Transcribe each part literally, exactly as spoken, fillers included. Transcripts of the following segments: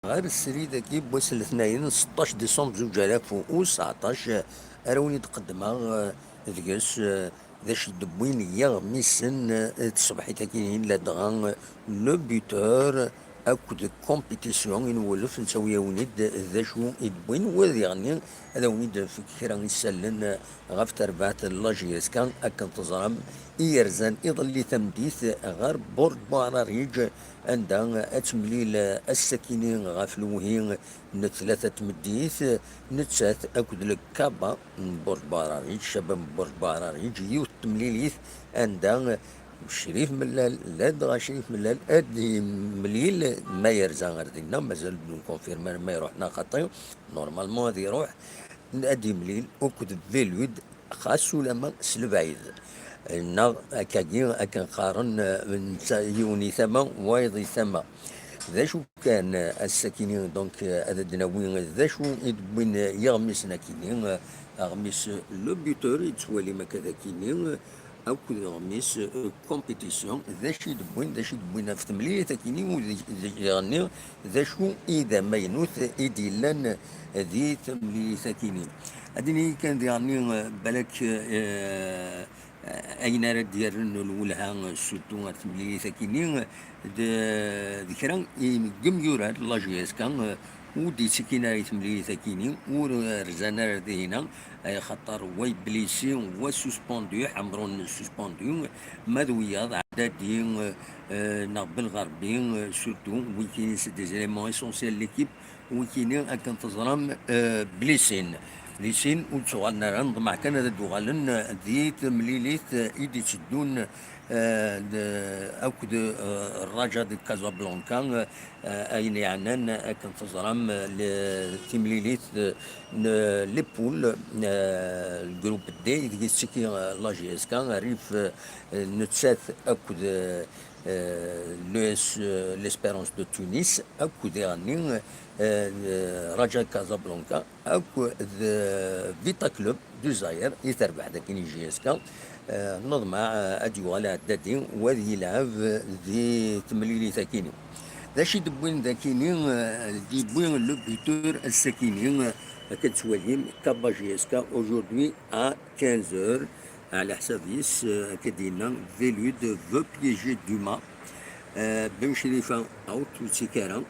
ɣer srid-agi n wass n letnayen seṭṭac décembre zuǧ alaf u seɛṭac, ara wen-id-qeddmeɣ, eh, deg-s, eh, d acu i d-wwin yiɣmisen, eh, n tṣebḥit-agi, ladɣa, eh, le buteur akked compétition i nwulef, nettawi-awen-id d acu i d-wwin, wa diɣenni ad awen-id-nefk kra isallen, eh, ɣef terbaɛt n la J S K, akken teẓram, i yerzan iḍelli tameddit ɣer Burǧ Buɛrariǧ, anda ad temlil ass-akini ɣef lewhi n tlata tmeddit, nettat akked le Kaba n Burǧ Buɛrariǧ, Cabab n Burǧ Buɛrariǧ, yiwet temlilit anda Crif Mellal, ladɣa Crif Mellal, ad yemlil ma yerza ar dinna, mazal ur nkonfirmi ara ma iruḥ neɣ xaṭi, normalement ad iruḥ, ad yemlil akked Velud, xas ulama s lebɛid. Neɣ akkagi, akken qqaren, eh, netta yiwen i tama, wayeḍ i tama. D acu kan, eh, ass-akini, donc, eh, ad d-nawi d acu i d-wwin, eh, yiɣmisen akini, eh, aɣmis, eh, le buteur i d-twalim akka d akini, eh, akked uɣmis, eh, compétition, d acu i d-wwin, d acu i d-wwin ɣef temlilit akini, u d, d, diɣenni, d acu i d amaynut i d-yellan di temlilit akini. Ad d-nini kan diɣenni, eh, balak, eh, ayen ara d-yerren lwelha, surtout ɣer temlilit akini, d, d kra i, n yimyurar n la J S K, eh, ur d-yettikin ara i temlilit akini, ur rzan ara dihina, axaṭer wa blessé, wa suspendu, Ḥemrun suspendu, ma d wiyaḍ, Ɛdadi, eh, neɣ Belɣerbi, eh, surtout, wikini c'est des éléments essentiels de l'équipe, wikini akken teẓram, eh, blessés. Blessés ur d-ttuɣalen ara, neḍmeɛ kan ad d-uɣalen, eh, di temlilit, eh, i d-itteddun, eh, d-, akked, eh, Raja de Casablanca, eh, ayen yeɛnan akken teẓram, eh, le-, timlilit, eh, n les poules, eh, le groupe D, ideg yettiki, eh, la J S K, rrif, eh, nettat akked, eh, eh, l'E S, eh, l'Espérance de Tunis, akked diɣenni, eh, Raja Casablanca, akked, eh, Vita Club du Zaïre, i terbeḥ dagi i J S K, eh, neḍmeɛ, eh, ad yuɣal Ɛeddadi, u ad yelɛeb di temlilit akini. D acu i d-wwin dakini, eh, d-yewwi le buteur ass-akini, eh, akka d-tettwalim, Kaba J S K, aujourd'hui à quinze heures, ɛla ḥsab-is, eh, akka d-yenna, Velud veut piéger Duma. Eh, Ben Crifa, awt ur ttik ara.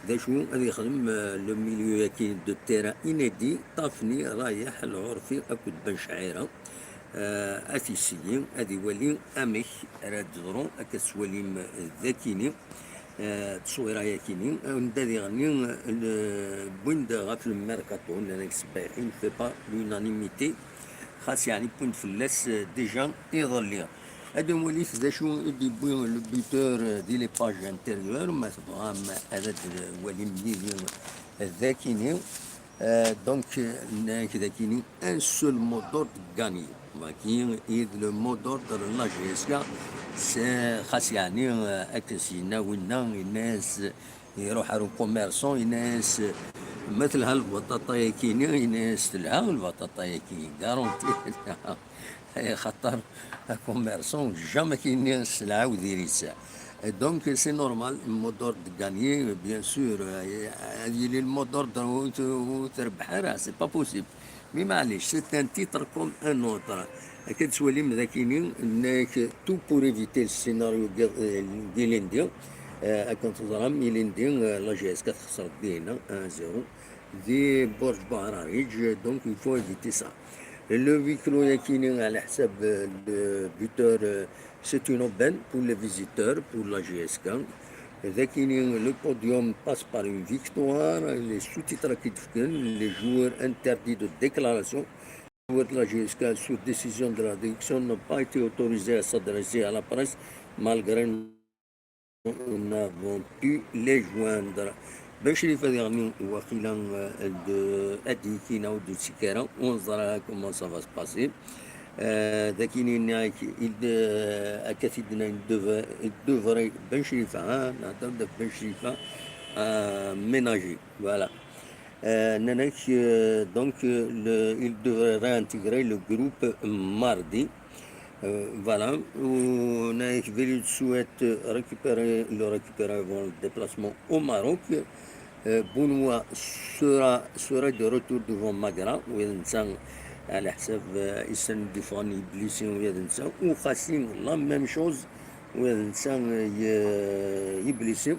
D acu ad yexdem, eh, le milieu-agi de terrain inédit, Tafni, Rayeḥ, Lɛurfi akked Ben Cɛira? Eh, ad t-iseyyi, ad iwali amek ara d-teḍru, akka tettwalim, eh, dakini, eh, ttṣewwira-yakini, anda diɣenni, eh, le-, wwin-d ɣef le mercato, nnan-ak sebbayeḥ, il ne fait pas l'unanimité, xas yeɛni wwin-d fell-as, eh, déjà iḍelli. Ad nwalit d acu i d-yewwi le buteur, eh, di les pages intérieures, ma tebɣam ad d-twalim yid-i dakini. Euh, donc, euh, nekk dakini, un seul mot d'ordre gagné. Wagi i d le mot d'ordre n la J S K, c'est xas yeɛni, euh, akken s-yenna winna, yenna-yas, iruḥ ar ucommerçant, yenna-yas, ma telha lbaṭaṭa-yakini, yenna-yas, telha lbaṭaṭa-yaki, garanti. Axaṭer akommersan jamais kini sselɛa u diri-tt. Donc, c'est normal, mot d'ordre gagné, bien sûr, euh, ad yili le mot d'ordre ur t-, ur trebbeḥ ara, c'est pas possible. Mais معليش, c'est un titre comme un autre. Akka tettwalim dakini, nekk tout pour éviter le scénario n, euh, ilindi, euh, akken teẓram, ilindi, euh, la J S K texser dinna, un zéro. Di Burj Buɛrariǧ, donc il faut éviter ça. Le huis clos yakini, ɛla ḥsab, euh, le buteur, euh, c'est une aubaine pour les visiteurs, pour la J S K. Dakini, le podium passe par une victoire, les sous-titres qui défendent, les joueurs interdits de déclaration. Les joueurs de la J S K, sur décision de la direction, n'ont pas été autorisés à s'adresser à la presse malgré nous n'avons pu les joindre. Ben Crifa diɣenni, waqila, euh, d-, ad d-yekki neɣ ur d-yettekki ara, ur neẓri ara comment ça va se passer. Euh, dakini, il de-, akka t-id-nnan, il devrait, il devrait, Ben Crifa, hein, nehder d Ben Crifa, euh, ménager, voilà. Euh, nnan-ak, euh, donc, euh, le, il devrait réintégrer le groupe mardi. Euh, voilà. Ou Naïk Velud souhaite récupérer, le récupérer avant le déplacement au Maroc. Euh, Benoît sera, sera de retour devant Magra, u d netta, ɛla ḥsab, euh, issen d-iffɣen i blessé, u d netta. U Xasi, la même chose, u d netta, euh, i, i blessé.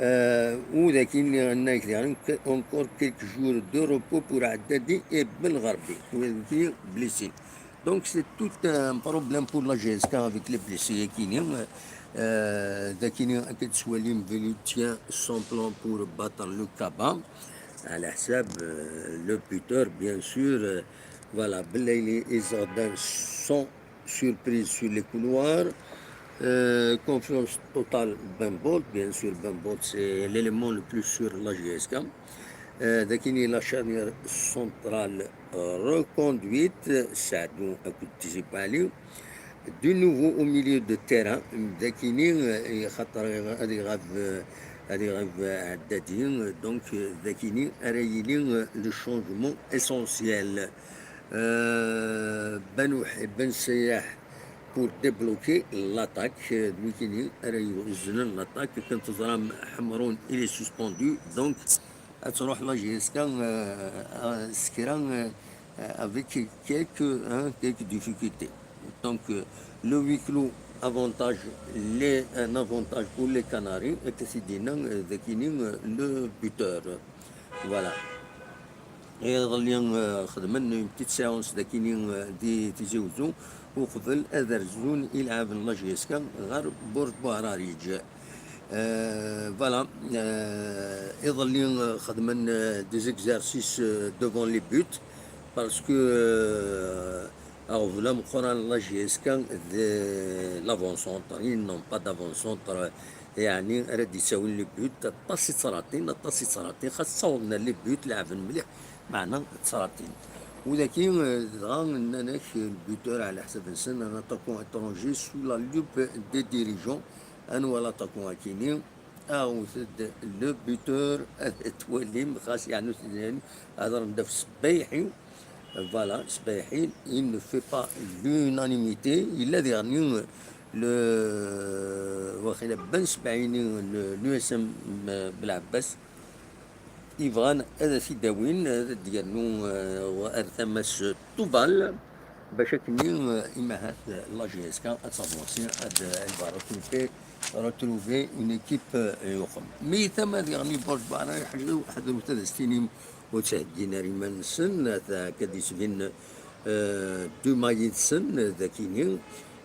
Euh, u d akin, nniɣ-ak diɣen, que encore quelques jours de repos pour Haddadi et Belgharbi, u d netta blessé. Donc c'est tout un problème pour la J S K avec les blessés akini. Euh, d akini, akken tettwalim, Velutien sans plan pour battre le Kaba. Ɛla ḥsab, euh, le buteur, bien sûr, euh, voilà, Belaïli et Zagdan sans surprise sur les couloirs. Euh, confiance totale, Ben Bolt, bien sûr, Ben Bolt, c'est l'élément le plus sûr de la J S K. Euh, d akini, la charnière centrale, euh, reconduite, Saadou akked Tizi Bouali. De nouveau au milieu de terrain, d akini, euh, xaṭer ad iɣab, euh, ad iɣab, euh, Haddadi, euh, donc, euh, d akini ara yili, euh, le changement essentiel. Euh, Ben Ouh-, Ben Sayah pour débloquer l'attaque, euh, d wikini ara yuznen l'attaque. Akken teẓram, Ḥemrun, il est suspendu, donc ad tṛuḥ la J S K, euh, euh, s kra, euh, euh, avec quelques, hein, quelques difficultés. Donc, euh, le huis clos avantage les, un avantage pour les Canaries, et c'est dinant, euh, d akini, euh, le buteur. Voilà. Iḍelli, euh, xedmen une petite séance d akini, euh, di Tizi Uzzu, uqbel ad rzun ilɛaben n la J S K ɣer Burj Buharariǧ. Euh, voilà. Euh, iḍelli, euh, xedmen, euh, des exercices, euh, devant les buts, parce que, euh, aɣbel ameqqran n la J S K d l'avant-centre, ils n'ont pas d'avant-centre, yeɛni ara d-yessawin les buts, aṭas i ttṛatin, aṭas i ttṛatin, xas ssawḍen ar les buts, leɛben mliḥ, meɛna ttṛatin. U daki, euh, dɣa nnan-ak, le buteur ɛla ḥsab-nsen, un attaquant étranger sous la loupe des dirigeants. Anwa l'attaquant akini? Awet-d le buteur, ad twalim, xas yeɛnu tednan, hedren-d ɣef Sbayeḥi. Voilà, Sbayeḥi, il ne fait pas l'unanimité. Yella diɣen le, waqila Ben Sbayeḥi, le, l'U S M Belɛebbas, yebɣan ad t-id-awin, ad d-yernu, euh, ar tama-s Tuval, bac akken, euh, imahat, euh, la J S K ad tavansi, ad, euh, elle va retrouver, retrouver une équipe, euh, yuqem. Mi tama diɣen Burj Buharariǧ, ḥedru-, ḥedrut ad as-tinim ur ttheggin ara iman-nsen, ad, akka d-isbin, euh, Duma yid-sen, d akini,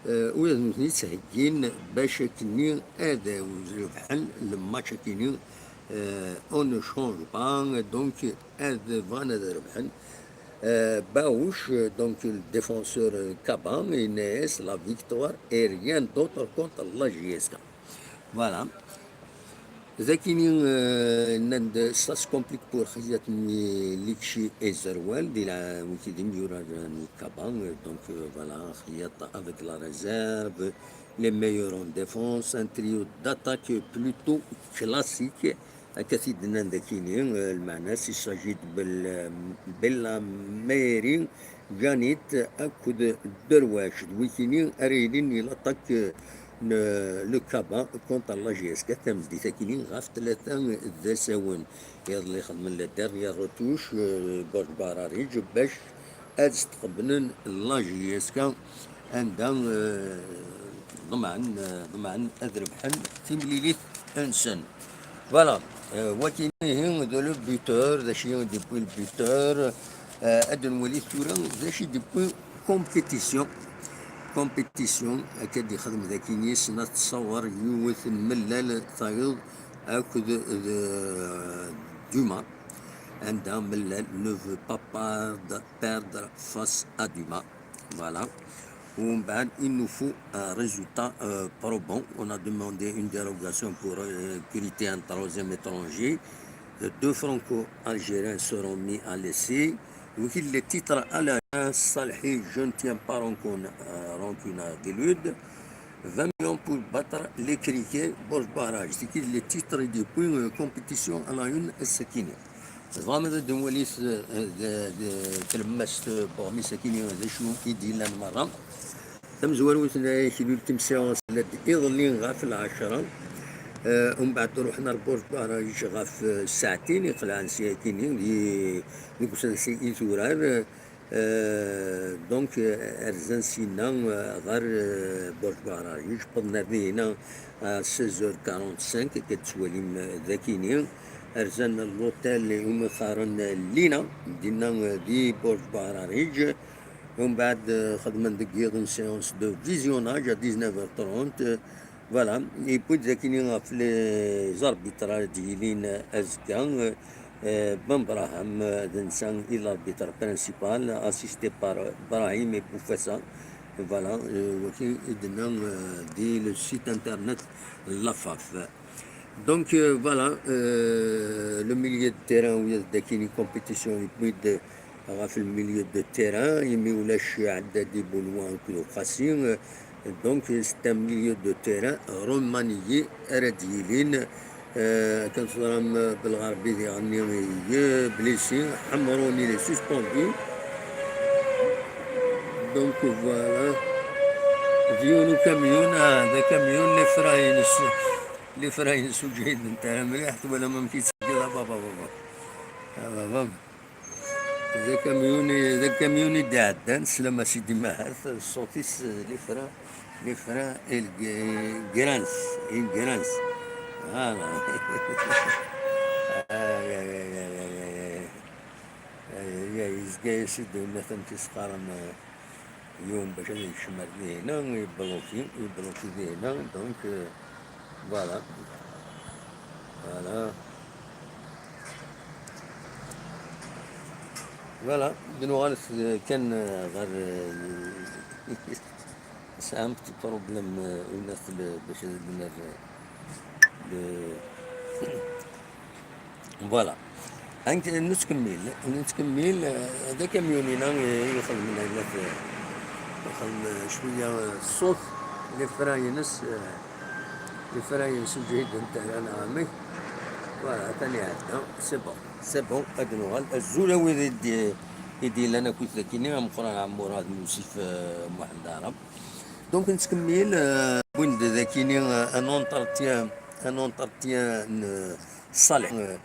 euh, ula d nutni ttheggin bac akkenni ad rebḥen le match akini, euh, on ne change pas, donc ad bɣan ad rebḥen. Euh, Baouch, euh, donc le défenseur, euh, Kaba, yenna-as la victoire et rien d'autre contre la J S K. Voilà. D akini, euh, nnan-d ça se complique pour Xiyat n Likci et Zerwal, di la, wiki d imyurar n Kaba, euh, donc, euh, voilà, Xiyat avec la réserve, les meilleurs en défense, un trio d'attaque plutôt classique. Akka t-id-nnan d akini, euh, lmeɛna-s, il s'agit de Bel-, Bella Meri, Ganit akked Derwac, d wikini ara yilin i l'attaque, euh, n le Kaba contre la J S K tameddit akini ɣef tlata d asawen. Iḍelli xedmen la dernière retouche, euh, Burj Buharariǧ, bac ad stqeblen la J S K, anda, euh, ḍemɛen, euh, ḍemɛen ad rebḥen timlilit-nsen. Voilà, euh, wakini ihi d le buteur, d acu i d-yewwi le buteur, euh, ad nwali tura d acu i d-yewwi compétition. Compétition, akka d-ixdem d akini, yessen ad tṣawer yiwet n Mellal tayeḍ akked, euh, Duma, anda Mellal ne veut pas perdre, perdre face à Duma. Voilà. Umbeɛd, il nous faut un résultat, euh, probant. On a demandé une dérogation pour, euh, recruter un troisième étranger. Euh, deux franco-algériens seront mis à l'essai. Wiki le titre à la Salhi, je ne tiens pas rancune, euh, rancune à Guélude. Vingt millions pour battre les criquets, Borj Barrage. C'est qui le titre depuis, euh, compétition à la une, Sakine. Tebɣam ad d-nwali s-, d, d, tlemmast n uɣmis-agi, d acu i d-yellan merra. Tamezwarut n Akli n Temsiɣa, tella-d iḍelli ɣef lɛecṛa. Umbeɛd ruḥen ar Burj Bahraij ɣef ssaɛtin, iqelɛen si akini di, deg usensi i turar. Donc, rzan sinna ɣer Burj Bahraij, wwḍen ar dihina à seize heures quarante-cinq, akka tettwalim dakini. Rzan l'hôtel umi qqaren Lina, dinna di Burj Bahraij. Umbeɛd xedmen deg yiḍ une séance de visionnage à dix-neuf heures trente. Voilà, yewwi-d akini ɣef les arbitres ara d-yilin azekka. Ben Brahim, d netta i l'arbitre principal, assisté par Brahim Boufassa. Voilà, wagi i d-tenna di le site internet la FAF. Donc, voilà, le milieu de terrain, u yad dakini compétition, yewwi-d ɣef le milieu de terrain, imi ulac Ɛeddadi, Boulwa akked Uqasi. Donc, c'est un milieu de terrain remanié ara d-yilin. Kan teẓram, Belɣerbi diɣenni blessé, Ḥemruni il est suspendu. Donc, voilà. Vieux le camion, ah, le camion, les freins, les freins, ur ǧhident ara mliḥ, twalam amek yettṣeggiḍ, a baba, baba. A baba. D akamyuni, d akamyuni d-iɛeddan, sslam a Sidi Mahat, ṣṣut-is, les freins, les freins, il grince, il grince. Voilà. Ay, ay, ay, ay, ay, ay, ay, ay, yezga-yas-id, amek i s-qqaren, yiwen bac ad yekcem ar dihina, yebloki, yebloki dihina, donc, euh, voilà. Voilà. Voilà, d-nuɣal kan, euh, ɣer, euh, c'est un petit problème, euh, bac ad nerr, euh, le Voilà. Nettkemmil, nettkemmil, eh, d akamyun-ina i ixedmen ayen, eh, ixedmen, eh, cwiya, eh, ṣṣut, les freins-ines, eh, les freins-ines ur ǧhident ara neɣ amek. Voilà, atan iɛedda. C'est bon, c'est bon, ad nuɣal. Azul a wid i d-, i d-yellan akkit dakini, ameqqran Ɛemmurad Yusif, eh, Muḥend Aɛrab. Donc, nettkemmil, euh, win-d dakini, euh, un entretien, un entretien, euh, Salih. Euh,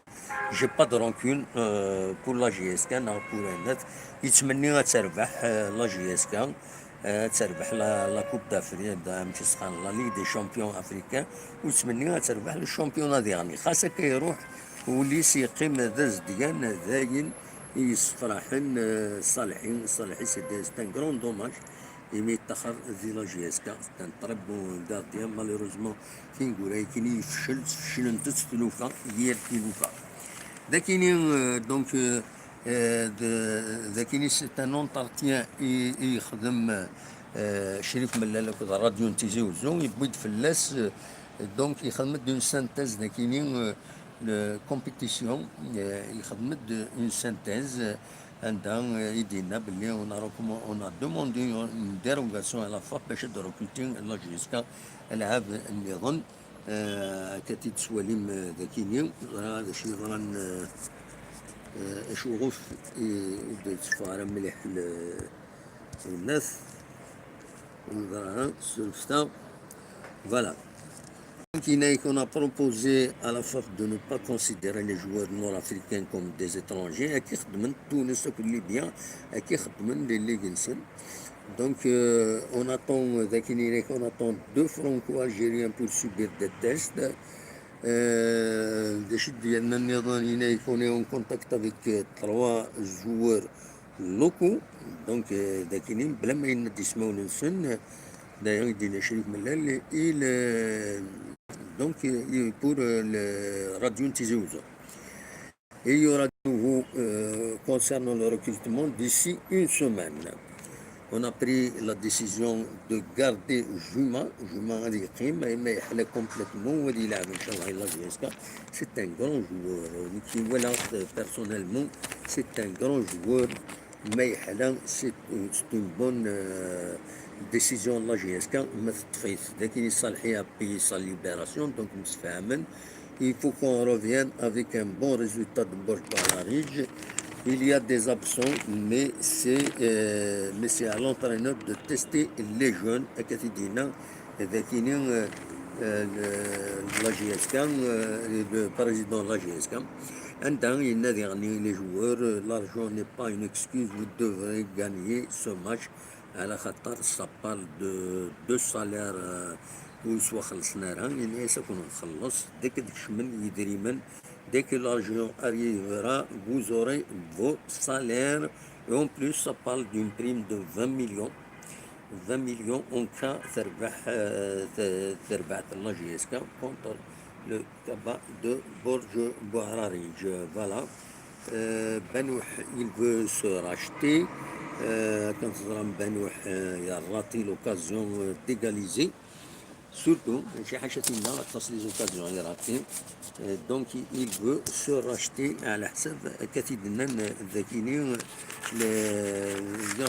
j'ai pas de rancune, euh, pour la J S K, neɣ pour ayen. Yettmenni ad terbeḥ, euh, la J S K, euh, ad terbeḥ la, la Coupe d'Afrique, d-, amek i s-qqaren, la Ligue des Champions Africains, u yettmenni ad terbeḥ le championnat diɣen. Xas akka iruḥ, ul-is yeqqim d azedgan, d ayen i yessefraḥen, euh, Salih. Salih, c'est, c'est un grand dommage. Imi yeṭṭaxer di la J S K, c'est un très bon gardien. Malheureusement, tineggura-agi yefcel, feclent-tt tlufa, yir tilufa. Dakini, euh, donc, euh, euh, de, dakini, c'est un entretien i, i yexdem, euh, Crif Mellal akked Radio n Tizi Uzzu, yewwi-d fell-as, euh, donc, yexdem-d une synthèse dakini, euh, le compétition, euh, yexdem-d une synthèse, euh, anda, euh, i d-yenna belli on a recomm-, on a demandé une dérogation à la FAF bac ad recruter la J S K alɛab nniḍen, euh, akka t-id-tettwalim, euh, dakini, ẓra d acu yeḍran, euh, euh, acuɣef i, ur d-yetteffeɣ ara mliḥ le-, Nnat. Neḍra, surfta. Voilà. Donc, il a, on a proposé à la FAF de ne pas considérer les joueurs nord-africains comme des étrangers. Akken i xeddmen Tunes akked Libya, akken i xeddmen les ligues-nsen. Donc, euh, on attend, euh, d'akin, on attend deux franco-algériens pour subir des tests. Euh, d acu d-yerna nniḍen, il a, on est en contact avec, euh, trois joueurs locaux, donc, euh, dakini, bla ma yenna-d ismawen-nsen, euh, d'ailleurs, i d-yenna Crif Mellal, il, euh, donc, euh, pour, euh, le Radio n Tizi Uzzu. Et il y aura de nouveau, euh, concernant le recrutement d'ici une semaine. On a pris la décision de garder Juma. Juma ad yeqqim, ma yeḥla complètement, u ad yelɛeb, inchallah, la J S K. C'est un grand joueur. Nekk i walaɣ-t, euh, personnellement, c'est un grand joueur. Ma yeḥla, c'est, c'est une bonne, euh, décision de la J S K. Ma teṭṭef-it, dakini Salhi a payé sa libération, donc msefhamen. Il faut qu'on revienne avec un bon résultat de Burj Bahraij. Il y a des absents, mais c'est, euh, mais c'est à l'entraîneur de tester les jeunes. Akka t-id-yenna dakini, euh, euh, le- la J S K, euh, le président de la J S K, anda yenna diɣen i les joueurs, euh, l'argent n'est pas une excuse, vous devrez gagner ce match, ala xaṭer ça parle de deux salaires, euh, ur yettwaxellṣen ara, yenna-yas ad ken-nxelleṣ deg ad kecmen yidrimen, dès que l'argent arrivera, vous aurez vos salaires, et en plus ça parle d'une prime de vingt millions. Vingt millions en cas terbeḥ, euh, te- terbeḥ la J S K contre le Kaba de Borj Bouararij. Voilà. Euh, Banouh, il veut se racheter. Euh, quand Banouh, euh, il a raté l'occasion, euh, d'égaliser. Surtout, mačči ḥaca tinna, aṭas les occasions i raté. Euh, donc, il veut se racheter على حسب akka t-id-nnan dagini, le, le, le,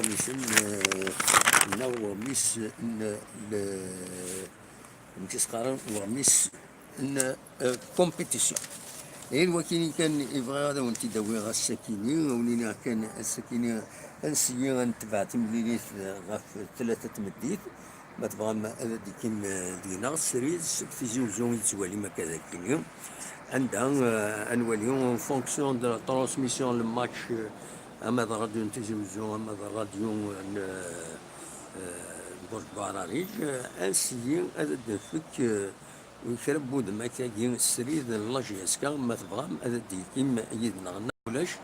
amek i s-qqaren, weɣmis n, euh, compétition. Ayen wakini kan i bɣiɣ ad awen-t-id-awiɣ ass-akini, ad wen-iniɣ kan ass-akini ad nseggi ad netbeɛ timlilit ɣef tlata tmeddit. Ma tebɣam ad d-ikim, eh, deg-neɣ srid seg Tizi Uzzu i yettwalim akka d akini. Anda, eh, ad nwali en fonction de la transmission le match, eh, ama d radio n Tizi Uzzu, ama d radio n, eh, eh, Burj Buɛrariǧ, eh, ad nseggi ad d-nefk, eh, kra n wudem akkagi srid n la J S K, ma tebɣam ad d-ikim yid-neɣ. Ulac,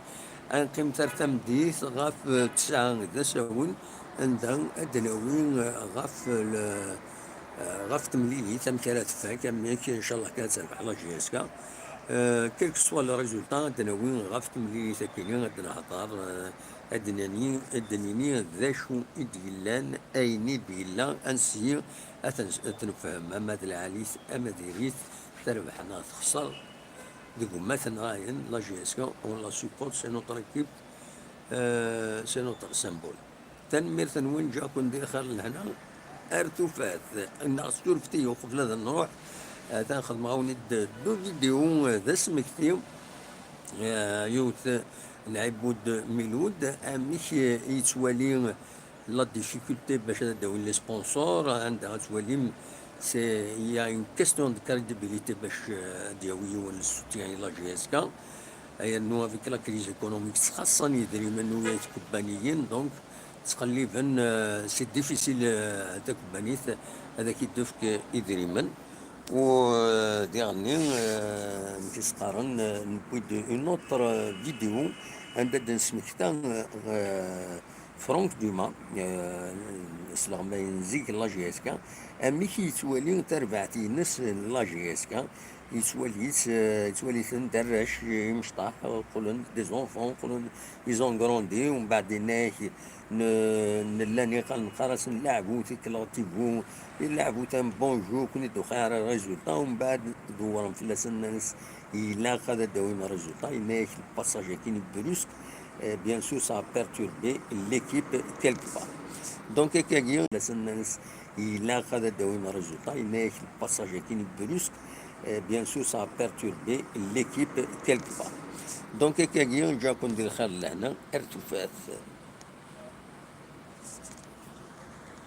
ad neqqim ar tameddit ɣef, eh, tesɛa d asawen, anda ad d-nawi, eh, ɣef le-, eh, ɣef temlilit, amek ara tfak, amek, inchallah, kan ad terbeḥ la J S K. Eh, quel que soit le résultat, ad d-nawi ɣef temlilit akini, ad d-nehḍer, eh, ad d-nini, ad d-nini d acu i d-yellan, ayen i d-yella, ad nesyi ad ten-, ad t-nefhem, ama d lɛali-t, ama diri-t, terbeḥ neɣ texṣer. Deg ummaten ɣayen, la J S K, on la supporte, c'est notre équipe, euh, c'est notre symbole. Tanemmirt-nwen, ǧǧiɣ-ken di lxir lehna, ar tufat. Neɣ ssurfet-iyi uqbel ad nruḥ, atan xedmeɣ-awen-id deux vidéos, euh, d asmekti, euh, yiwet n Ɛibud Milud, amek, euh, yettwali la difficulté باش ad d-awin les sponsors, anda ad twalim, c'est, il y a une question de crédibilité باش, euh, ad d-yawi yiwen le soutien i la J S K. Yernu avec la crise économique ttxaṣṣan yidrimen ula d tkebbaniyin, donc ttqelliben, euh, c'est difficile, euh, takebbanit ad ak-id-tefk idrimen. U, euh, diɣenni, euh, amek i s-qqaren, euh, newwi-d une autre, euh, vidéo anda d-nesmekta, euh, Franck Dumas, euh, asleɣmay n zik n la J S K, amek i yettwali tarbaɛt-ines n la J S K, yettwali-tt, euh, yettwali-ten d arrac imecṭaḥ, qqlen des enfants, qqlen, ils ont grandi, umbeɛd yenna-yak, n-, nella niqal neqqar-asen leɛbut i Clativo, leɛbut un bon jeu, ken-id-uqi ara résultat, umbeɛd dewwren fell-asen, nnan-as ilaq ad d-awin résultat, yenna-yak le passage-agi brusque, euh, bien sûr, ça a perturbé l'équipe quelque part. Donc, akkagi, nnan-as ilaq ad d-awin résultat, yenna-yak le passage-agi brusque, euh, bien sûr, ça a perturbé l'équipe quelque part. Donc, akkagi, ǧǧiɣ-ken di lxir d lehna, ar tufat.